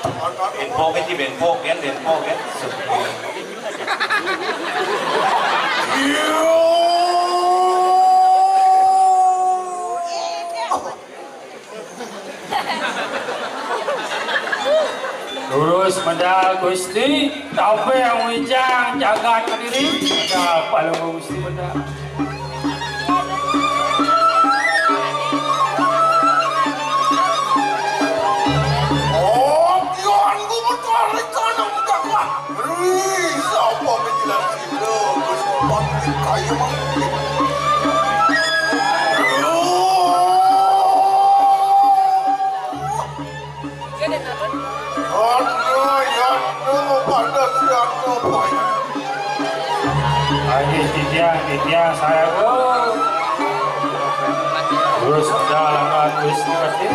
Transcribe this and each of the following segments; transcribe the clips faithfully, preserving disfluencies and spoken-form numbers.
Benpok kan, ci benpok kan, benpok kan. Lurus medal Gusti, tapi yang wijang jagat kediri, ada apa lu Gusti medal? Oh, Tuhan, ku mencari tanah muda. Wih, siapa menjelaskan? Loh, Gusti Patih kaya mangkuk. Loh. Aduh, ya, aduh, pada siapa, Pak? Ayo, Ditya, Ditya, saya, bro. Terus, udah, lama, terus, terus, ya.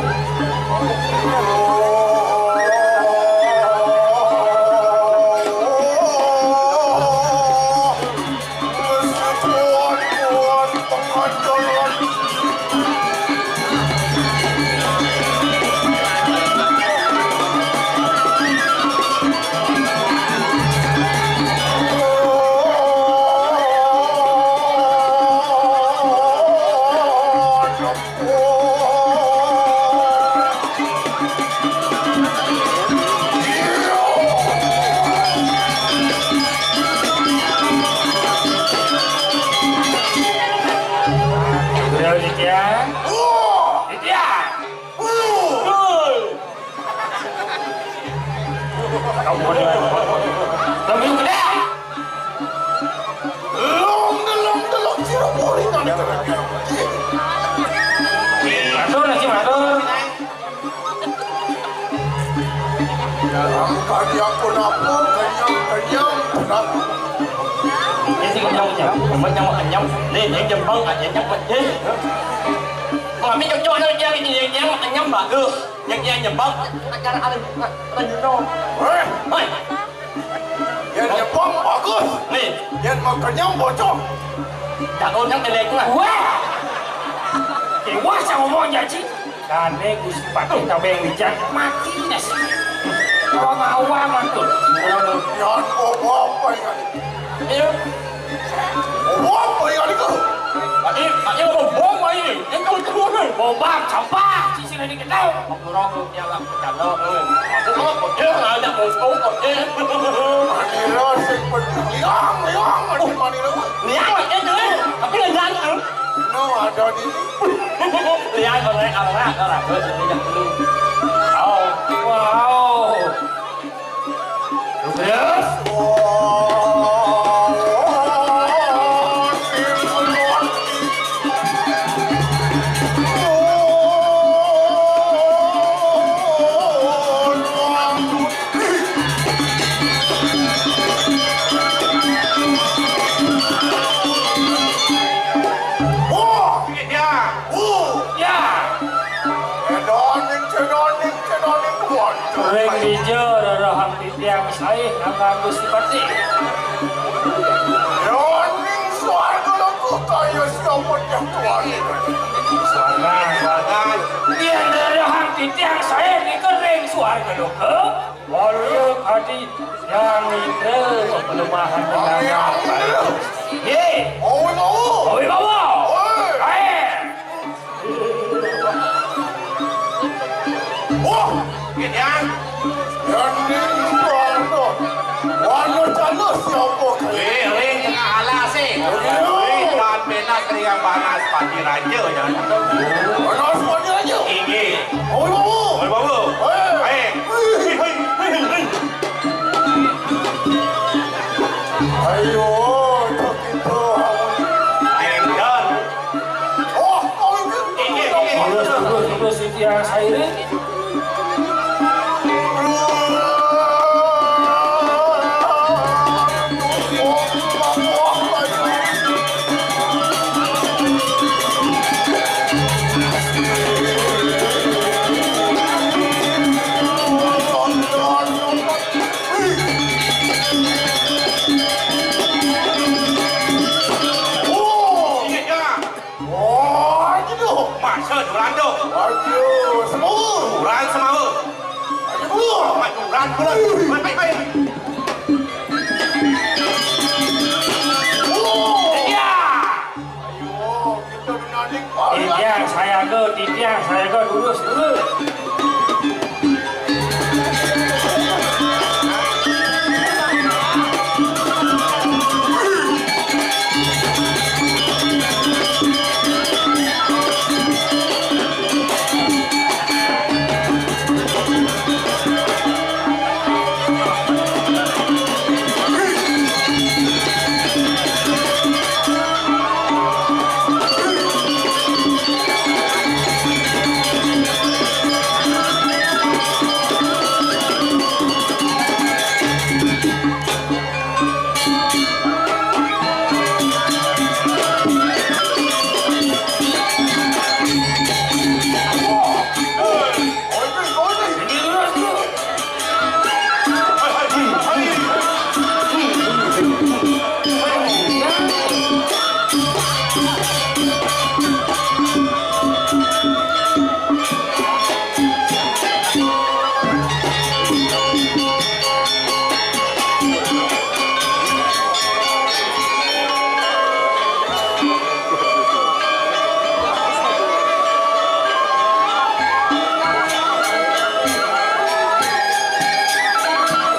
Bro, Ditya. Ditya. Kamu boleh. Kamu gede. Long, long, long, sira boleh nang. Matur, Haji, matur. Dalam kadi aku napa, kenyang, kenyang, kenyang. Ini sih kenyang, kenyang. Kenyang, kenyang. Nih, yang jembang, kenyang, kenyang. Mami cocok ada yang, yang, yang, kenyang bagus. Yang, yang jembang, acara ada, ada, ada, ada. Hei. Hei. Yén nyebong bagus. Nih. Yén mau kenyang bocor. Jago nyang elek lah. Wah. Dewa sama mau janji. Kane Gusti Patih tabeng wijang mati nasi. Awang-awang mantul. Yén mau apa ya? Iya. Mau apa ya itu? Tadi, tadi mau bom aja. Itu turun. Bom sampah. Sisi lagi kenal. Aku rokok jalan. Canda, eh. Aku mah pede, ngajak ngomong pede. Manira sing penting. Liang, liang, ada Manira. Liang, eh, dulu. Tapi nggak ganteng. No, ada di. Liang, oleh, oleh, oleh. Gue sini yang dulu. Wow. Wow. Terus? Ya. Cedoning, cedoning, cedoning, kuat. Ring dija rerehang titiang saé nganggo sipati. Cedoning swarga loka kaya siapa yang tuan. Swarga, swarga. Yén rerehang titiang saé nika ring swarga loka, warga kadi yang nitri pelemahan dengan apa? Ye. Owi bawa. Owi bawa. Owi. Aé. Wah, gitu ya. Yang di warna, warna candos siapa? Wih, ring tengah alas sih. Wih, dan bena keringan panas padi raja ya. Panas padi raja. Tinggi. Oh, oh, oh. Bawa, bawa. Hei. Hei. Hei, hei, hei, hei. Ayo, tak kita. Ayo, dan. Oh, oh, ini. Ini, ini. Terus, terus, terus, Siti yang saya ini. Oh, gitu. Masa Jurando. Aduh, semua. Kurang semua. Wah, majuran pula. Baik, baik, baik. Iya. Ayo, kita menarik. Titiang sayaga, titiang sayaga, lurus, lurus.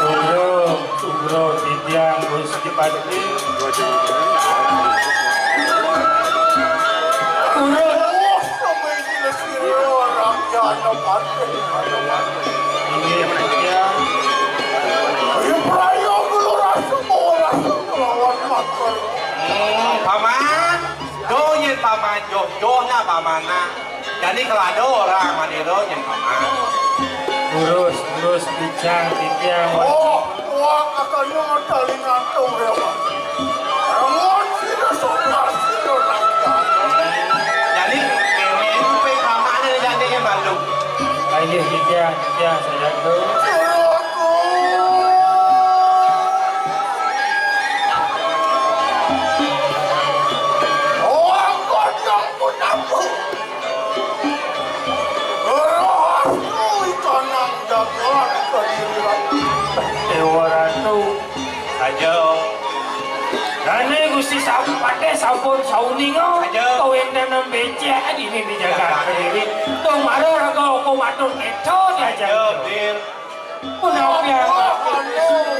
Sugro, sugro, titiang, Gusti Patih. Sugro. Inggih, titiang. Ayo, prayoga lurus, lurus lawan matur. Hmm, Paman. Duh, yén Paman joh, joh nah Paman nah. Jani kelado orang manira yén Paman. Lurus, lurus, titiang, titiang. Oh, wah, katanya ada lingantung ya, Pak. Amun sira sombah sira rakyat. Jani, mémé kuping Paman ada jani yang baru. Ayo, titiang, titiang, saya tuh. Sira aku. Oh, angkot yang punaku. Rohku ikanang jagat kediri. Déwa Ratu. Saja. Dane Gusti Sam-, Patih sampun sauninga. Saja. Kawéntenan becik dini di jagat kediri. Tung mara raga oko matur kéto diajak. Saja, Dir. Punapi anu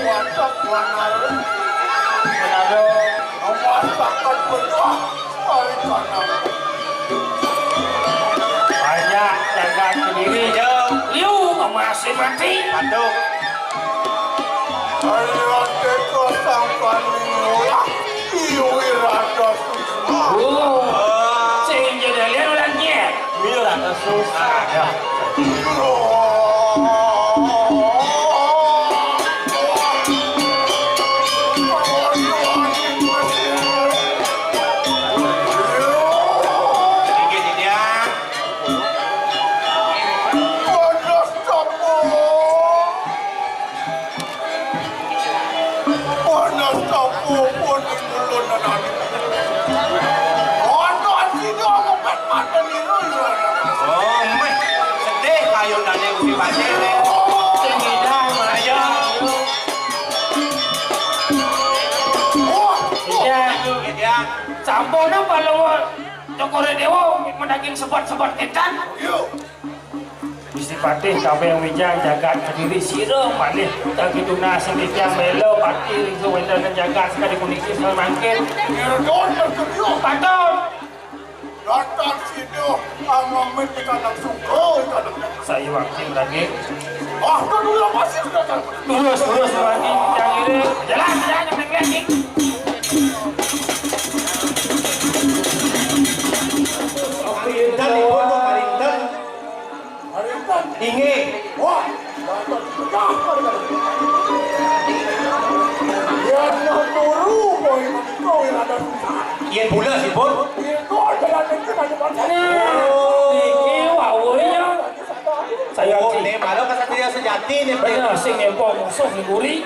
watak wanar. Punapi. Masakan pecah. Banyak jagat kediri. Yo. Liu, masih mati. Aduh. Ayo, teka sangkan ngolah. Iwi rada susah. Oh. Sing jadi lihat ulang dia. Iya, rada susah. Ya. Inggih, Dinda. Panas tapu pun ing ulun nenani. Wonten sida mupet manten ira ira. Oh, meh. Sedih kayunane Gusti Patih, Le. Sing ngidang, ayo. Wah, iya. Iya. Sampun apa lu, Cokor Dewa, mendaging sebat-sebat ketan? Yuk. Gusti Patih, kabeh wijang jagat kediri sira malih kang kiduna sing titiang bela pati ring sawéntenan jagat sakadi puniki samangkin. Patut. Datang sida, amamit ikanang sungko, ikanang. Saya wakil lagi. Ah, dulu apa sih datang? Lurus, lurus, lagi titiang ngiring. Jalan, jalan, nyebrang lagi. Pinten ipun, Pak Rinten? Inggih. Wah, dapat pecah, Pak Rinten. Yén turu, boy, menika wis ada susah. Yén bules ipun? Yén kok jalan itu aja, Pak. Nah, niki wau ya. Saya. Oh, ini malah kesatria sejati nih, Pak. Bener, sing nempok musuh ning guri.